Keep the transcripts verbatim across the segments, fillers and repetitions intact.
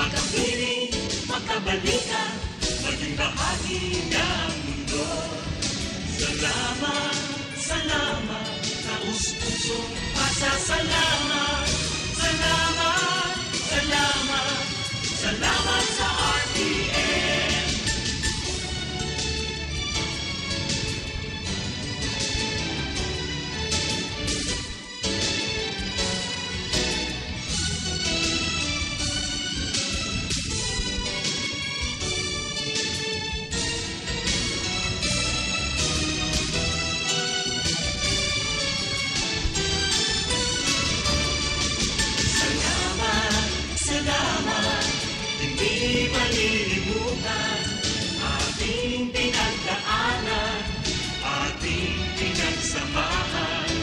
Makapiling, makabalikan, maging bahagi ng mundo. Salamat, salamat, taos-pusong pasasalamat. Salamat, salamat, salamat sa R T N. Salamat, salamat, hindi malilimutan ating pinagdaanan, ating pinagsamahan,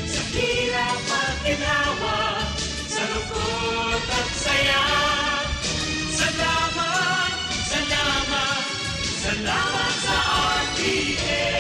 sa hirap at ginhawa, sa lungkot at saya. Salamat, salamat, salamat sa R T N.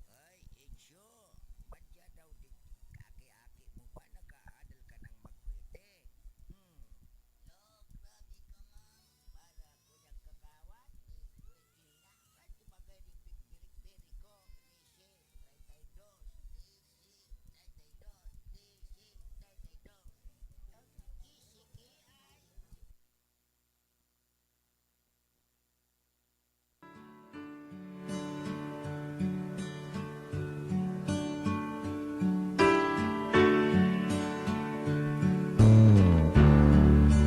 Hoy, Ensyo, madya daw digdi ka aki-aki mo pa, naghaharal ka nang magpwede. Hmm. Lo, grabe ka, ma'am. Para ako nagkakawan, ni Regina. Saan tumagay ni Big Big Big ko? Ni Shell, treinta y dos, ni Shell, treinta y dos, ni Shell, treinta y dos. Ni Shell, kaya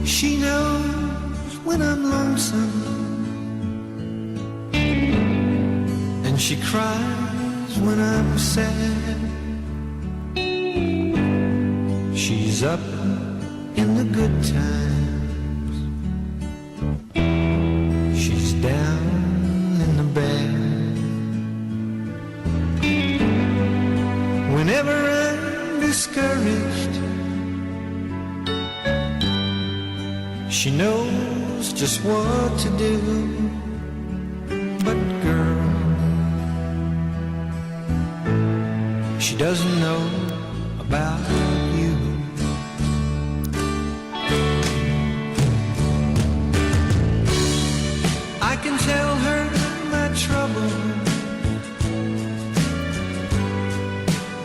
She knows when I'm lonesome, and she cries when I'm sad. She's up in the good times, she's down in the bad. Whenever I'm discouraged, she knows just what to do. But girl, she doesn't know about you. I can tell her my trouble.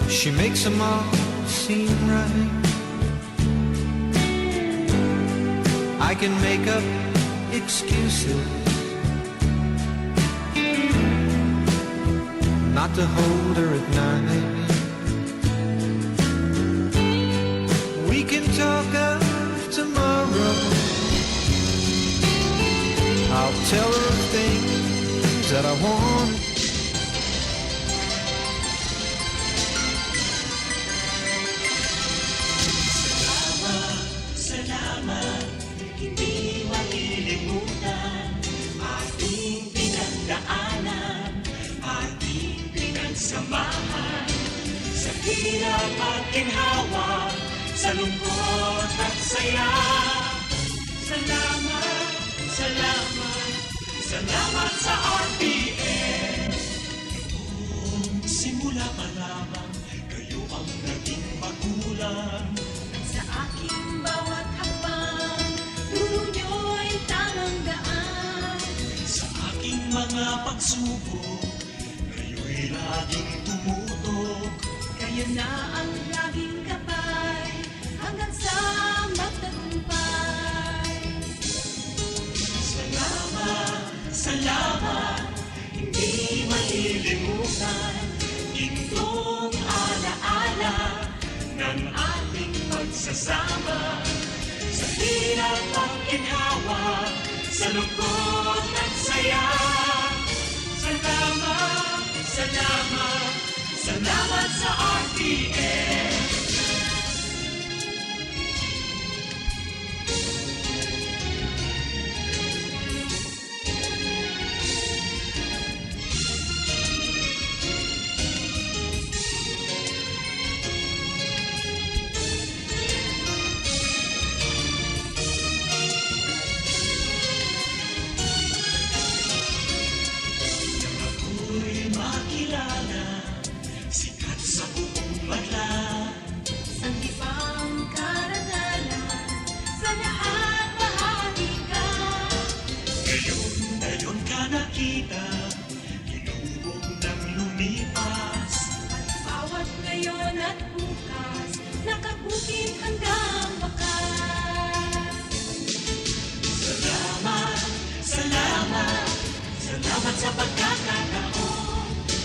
She makes 'em all seem right. I can make up excuses not to hold her at night. We can talk of tomorrow. I'll tell her of things that I want. Salamat, salamat, hindi malilimutan ating pinagdaanan, ating pinagsamahan, sa hirap at ginhawa, sa lungkot at saya. Salamat, salamat, salamat sa R T N. Noong simula pa lamang, kayo ang naging magulang. Sa aking bawat hakbang, turo niyo'y tamang daan. Sa aking mga pagsubok, kayo'y laging tumutok. Kayo na ang laging gabay, hanggang sa magtagumpay. Salamat, salamat, hindi malilimutan. Gintong alaala ng ating pagsasama. Sa hirap at ginhawa, sa lungkot at saya. Salamat, salamat, salamat sa R T N.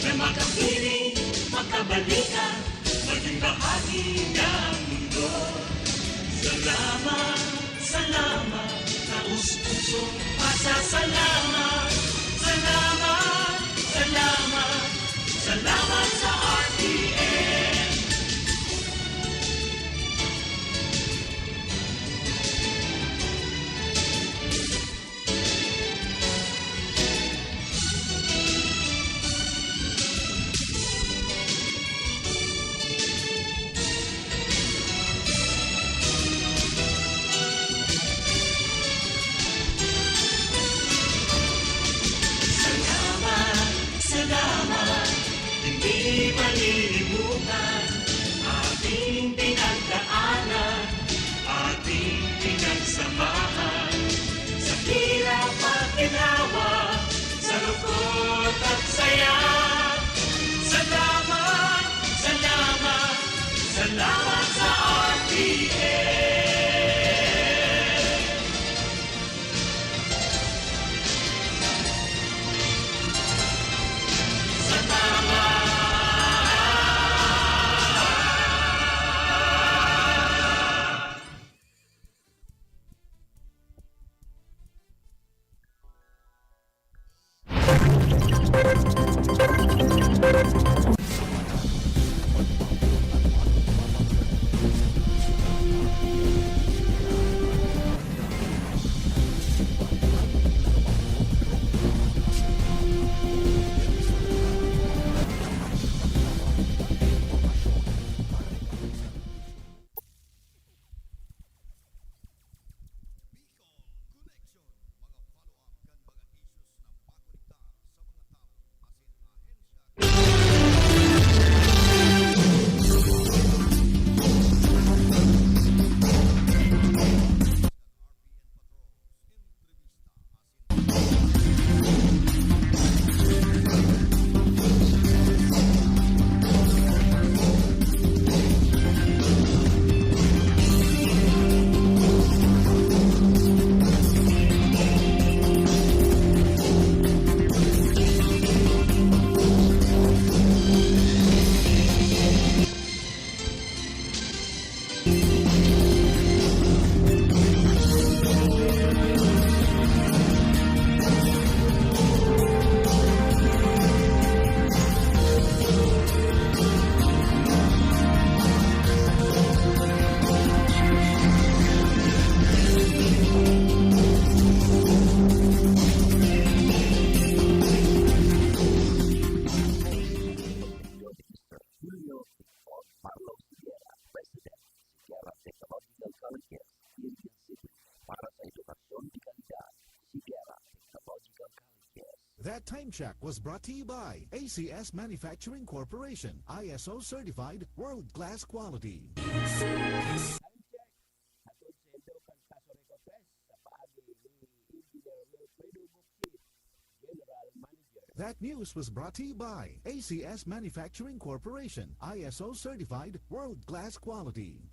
Makapiling, makabalikan, maging bahagi ng mundo. Salamat, salamat, taos-pusong pasasalamat. Salamat, salamat, salamat sa R T N. Salamat, salamat, hindi malilimutan ating pinagdaanan, ating pinagsamahan, sa hirap at ginhawa, sa lungkot at saya. Salamat, salamat, salamat sa R T N. Julio Carlos Sierra, President, Sierra Technological Colleges, Indian City, para sa edukasyon de kalidad, Sierra Technological Colleges. That time check was brought to you by A C S Manufacturing Corporation, I S O certified, world-class quality. Hatod saindo kan Caso Rico Fest sa paagi ni Engineer Wilfredo Buksit, General Manager. That news was brought to you by A C S Manufacturing Corporation, I S O certified, world-class quality.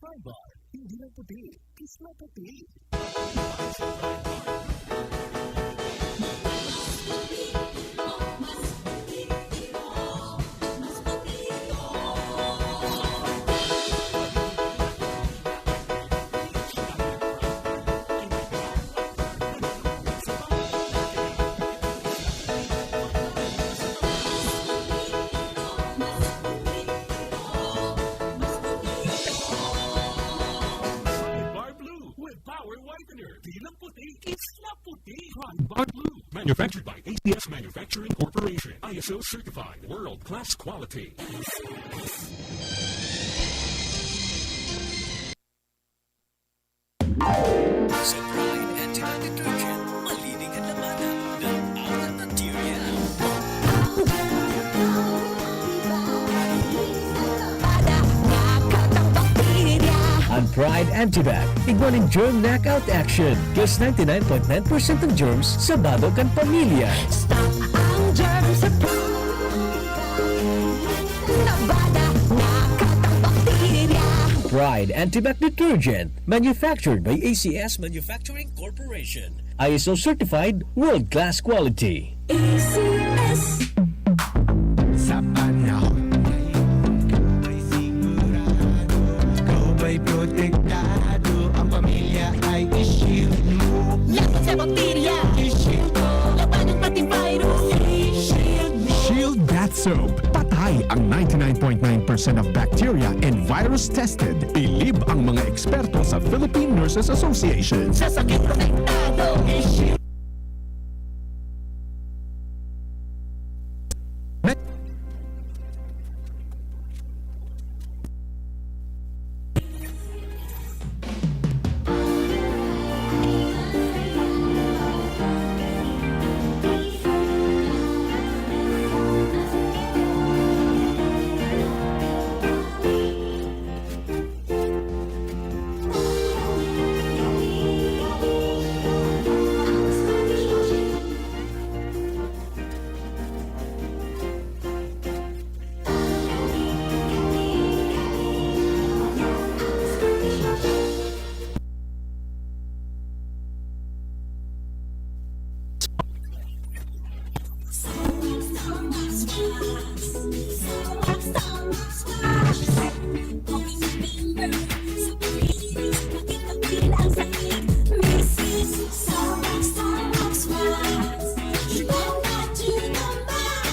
Pride Bar, hindi lang puti, mas maputi. Pride Bar Blue with Power Whitener. Di lang puti, mas maputi. Pride Bar Blue. Manufactured by A C S Manufacturing Corporation. I S O certified. World class quality. Pride Antibac, igwa nin germ knockout action. Kills ninety-nine point nine percent ng germs sa bado kan pamilya. Stop ang germ sa Tabada, nakatang bakterya. Pride Antibac Detergent, manufactured by A C S Manufacturing Corporation. I S O certified, world-class quality. A C S. Sa panahon ngayon, ikaw ay sigurado, ikaw ay protektado, ang pamilya ay i-shield mo. Laban sa bakterya, i-shield mo. Labanan pati virus, i-shield mo. Shield Bath Soap. Patay ang ninety-nine point nine percent of bacteria and virus tested. Bilib ang mga eksperto sa Philippine Nurses Association. Sa sakit protektado, i-shield.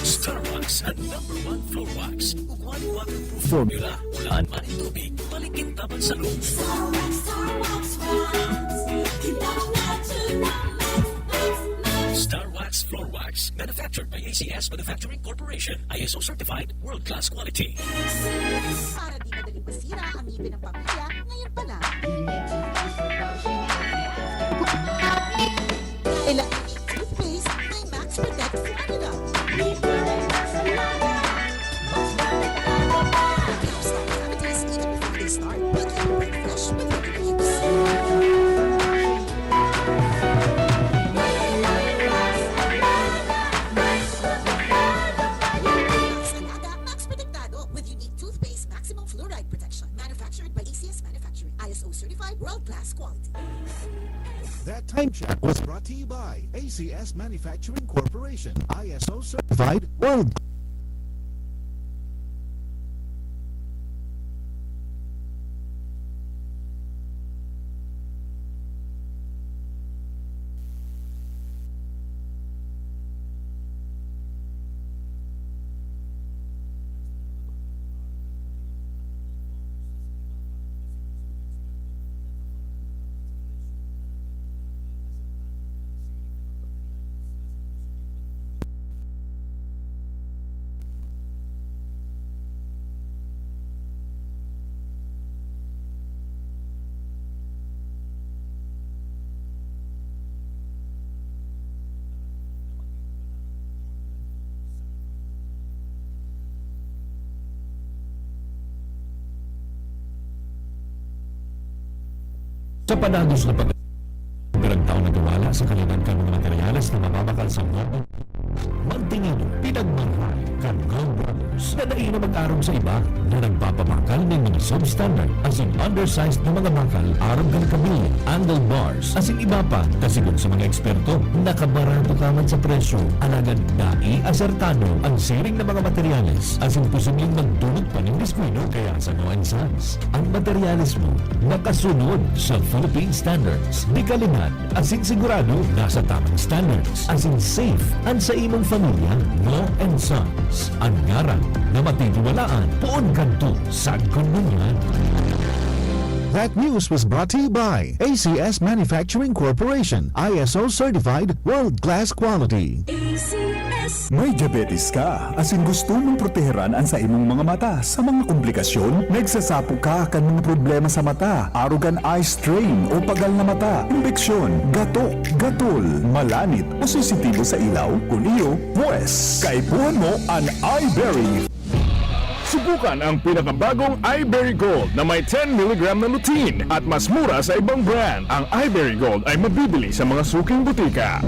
Starbucks, ang number one floor wax. Ugwa nin waterproof formula, hulaan man nin tubig, balikin taban sa loob. Starbucks Floor Wax, manufactured by A C S Manufacturing Corporation, I S O certified, world-class quality. Para di madaling masira ang ngipin ng pamilya, ngayon pa lang. Kailangan ng toothpaste may Max Protect Formula. Start with fresh, with regular use. Max Alaga, Max Protektado, with unique toothpaste maximum fluoride protection. Manufactured by A C S Manufacturing. I S O certified, world-class quality. That time check was brought to you by A C S Manufacturing Corporation, I S O certified, world. Sa panagos na pag-, pirang tawo nagkawala sa kalidad kan mga materyales na mababakal sa Gold. Magtingin, pinagmahal kan Gold Brothers na dai na mag-arog sa iba na nagpapabakal nin mga substandard asin undersized na mga bakal arog kan kabilin, angle bars, asin iba pa. Kasigon sa mga eksperto, nakabarato ka man sa presyo, alagad dai asertado ang siring na mga materyales asin posibleng magdulot pa nin diskuido. Kaya sa Noah and Sons, ang materyales mo nakasunod sa Philippine standards, de kalidad, asin sigurado nasa tamang standards, asin safe an sa imong pamilya. Noah and Sons, an ngaran na matitiwalaan poon kadto sa sagkod ngunyan. That news was brought to you by A C S Manufacturing Corporation, I S O certified, world-class quality. A C S. May diabetes ka, asin gusto mong proteheran an sa imong mga mata sa mga komplikasyon? Nagsasapo ka kan mga problema sa mata, arog kan eye strain o pagal na mata, imbeksyon, gatok, gatol, malanit o sensitibo sa ilaw? Kun iyo, pwes, kaipuhan mo an Eyeberry. Subukan ang pinakabagong Iberry Gold na may ten milligram na lutein at mas mura sa ibang brand. Ang Iberry Gold ay mabibili sa mga suking butika.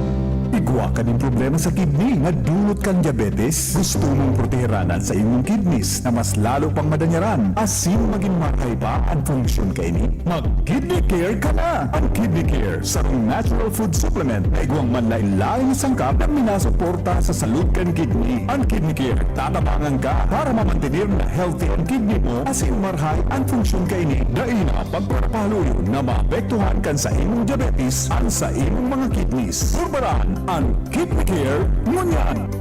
Igwa ka nin problema sa kidney nga dulot kan diabetes? Gusto mong proteheran an saimong kidneys na mas lalo pang madanyaran asin magin marhay pa an function kaini? Mag-Kidney Care ka na! An Kidney Care, sarong natural food supplement na igwang manlaen-laen na sangkap na minasuporta sa salud kan kidney. An Kidney Care, tatabangan ka para mamantener na healthy an kidney mo asin marhay an function kaini. Dai na pagparapahaluyon na maapektuhan kan saimong diabetes an saimong mga kidneys. Purbaran an Kidney Care ngunyan!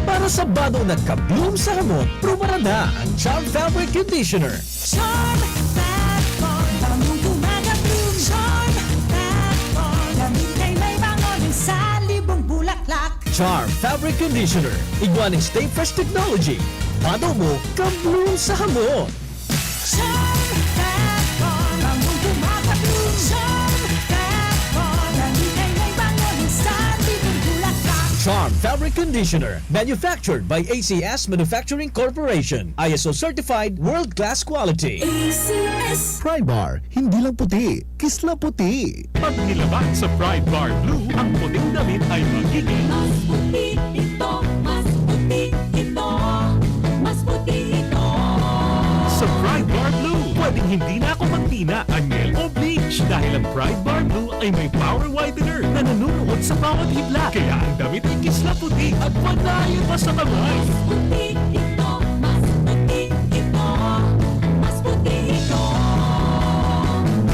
Para sa bado na ka-bloom sa hamot, prubaran na ang Charm Fabric Conditioner. Charm Fat Bond, bangong gumagabloom. Charm Fat Bond, damit ay may bango ng salibong bulaklak. Charm Fabric Conditioner, igwa nin Stay Fresh Technology. Bado mo, ka-bloom sa hamot. Charm Fat Bond, bangong gumagabloom. Charm Fat Bond, damit ay may bango ng salibong bulaklak. Charm Fabric Conditioner, manufactured by A C S Manufacturing Corporation. I S O certified, world-class quality. A C S. Pride Bar, hindi lang puti, kisla puti. Pag nilabhan sa Pride Bar Blue, ang puting damit ay magiging Mas puti ito, mas puti ito, mas puti ito. Sa Pride Bar Blue, pwedeng hindi na ako magtina, anyel o bleach dahil ang Pride Bar Blue ay may power whitener na nanunuot sa bawat hibla. Kaya ang damit ay kisla puti at panayon pa sa kamay. Mas puti ito, mas puti ito, mas puti ito.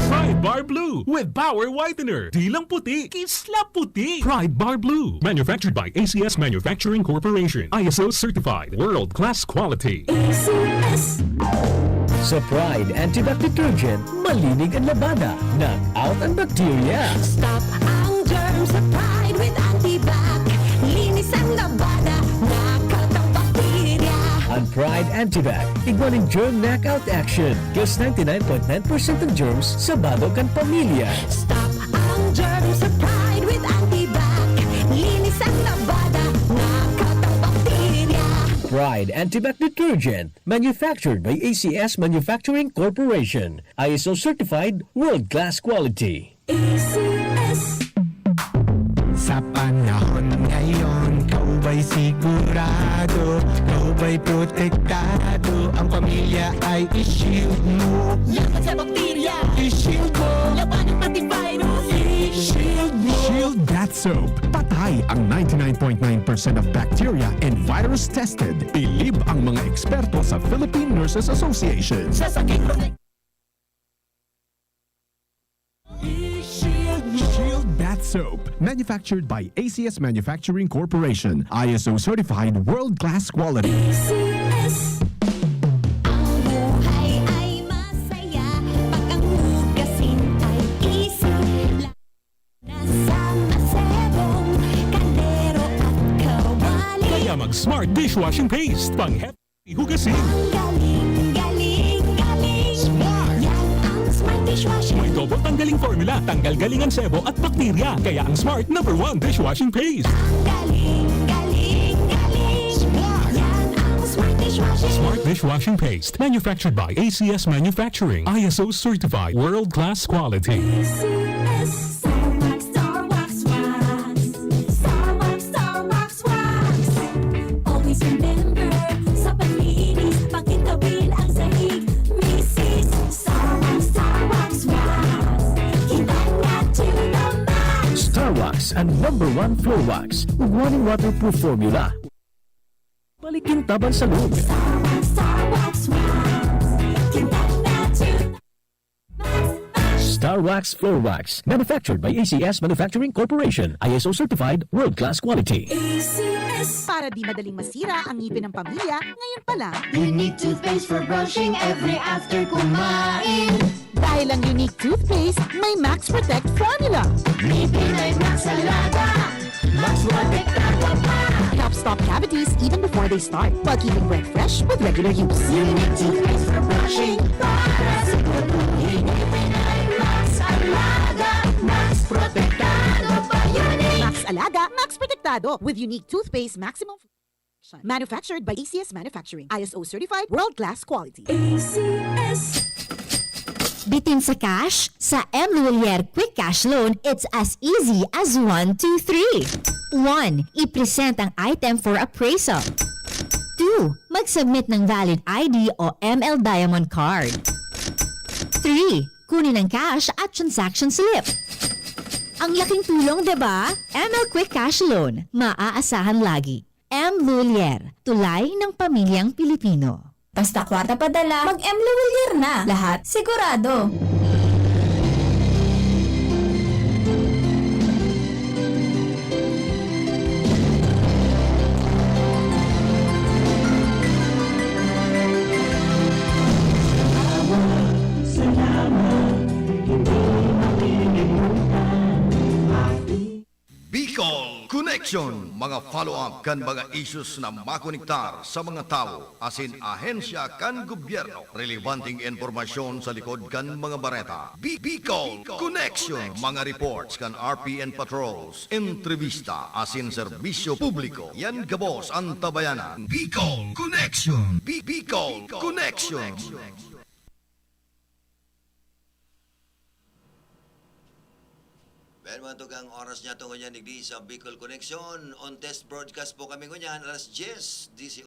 Pride Bar Blue with power whitener. Di lang puti, kisla puti. Pride Bar Blue. Manufactured by A C S Manufacturing Corporation. I S O certified. World class quality. A C S. Sa Pride Antibac Detergent, malinig an labada. Knock out ang bacteria. Stop ang germs sa Pride with Antibac. Linis ang labada, knock out ang bakterya. Ang Pride Antibac, igwa nin germ knockout action. Plus ninety-nine point nine percent ang germs sa bado kan pamilya. Stop ang germs sa Pride with Antibac. Linis ang labada, knock out ang bakterya. Pride Antibac Detergent, manufactured by A C S Manufacturing Corporation. I S O certified, world-class quality. A C S. Sa panahon ngayon, ikaw ba'y sigurado? Ikaw ba'y protektado? Ang pamilya ay i-shield mo. Laban sa bakterya, i-shield mo. Laban ng antivirus, i-shield mo. Shield Bath Soap. Patay ang ninety-nine point nine percent of bacteria and virus tested. Bilib ang mga eksperto sa Philippine Nurses Association. Sa sakit, protect- Shield Bath Soap, manufactured by A C S Manufacturing Corporation, I S O certified, world-class quality. A C S. Ang buhay ay masaya pag ang hugasin ay easy. Lalo na sa masebong kaldero at kawali. Kaya mag-Smart Dishwashing Paste, pang Hugasin. Ang galing, galing, galing. Smart. Yan ang Smart Dishwashing. May double tanggaling formula. Tanggal galing ang sebo at bakterya. Kaya ang Smart, number one dishwashing paste. Ang galing, galing, galing. Smart. Yan ang Smart Dishwashing. Smart Dishwashing Paste. Manufactured by A C S Manufacturing. I S O certified. World class quality. A C S. Star Wax, Star Wax, Wax. Star Wax, Star Wax, Wax. Always remember, sa panlinis, pakintabin ang sahig. Misis, Star Wax, Star Wax, Wax. Kita na to the max. Star Wax, ang number one floor wax. Ugwa nin waterproof formula. Balikin taban sa loob. Star Wax, Star Wax, Wax. Kita na to Star Wax Floor Wax, manufactured by A C S Manufacturing Corporation, I S O certified, world-class quality. A C S. Para di madaling masira ang ngipin ng pamilya, ngayon pa lang. Unique toothpaste for brushing every after kumain. Dahil ang Unique Toothpaste may Max Protect Formula. Ngipin ay Max Alaga. Mas protektado pa! Helps stop cavities even before they start, while keeping breath fresh with regular use. Unique toothpaste for brushing, para siguraduhin ngipin ay mas alaga, mas protektado pa. Unique! Max Alaga, Max Protektado, with Unique Toothpaste Maximum. Manufactured by A C S Manufacturing. I S O certified, world-class quality. A C S. Bitin sa cash? Sa M Lhuillier Quick Cash Loan, it's as easy as one, two, three. One, i-present ang item for appraisal. Two, mag-submit ng valid I D o M L Diamond Card. Three, kunin ang cash at transaction slip. Ang laking tulong, di ba? M L Quick Cash Loan, maaasahan lagi. M Lhuillier, tulay ng pamilyang Pilipino. Basta kwarta padala, mag-M Lhuillier na. Lahat sigurado. Bicol Connection, mga follow-up kan mga issues na makonektar sa mga tawo asin ahensya kan gobyerno. Relebanteng impormasyon sa likod kan mga bareta. Bi- Bicol Connection, mga reports kan R P N patrols, entrevista asin serbisyo publiko. Yan gabos an tabayanan. Bicol Connection. Bi- Bicol Connection. Well, mantog ang oras niya tungod yan digdi sa Bicol Connection. On test broadcast po kami ngunyan, alas diyes, dise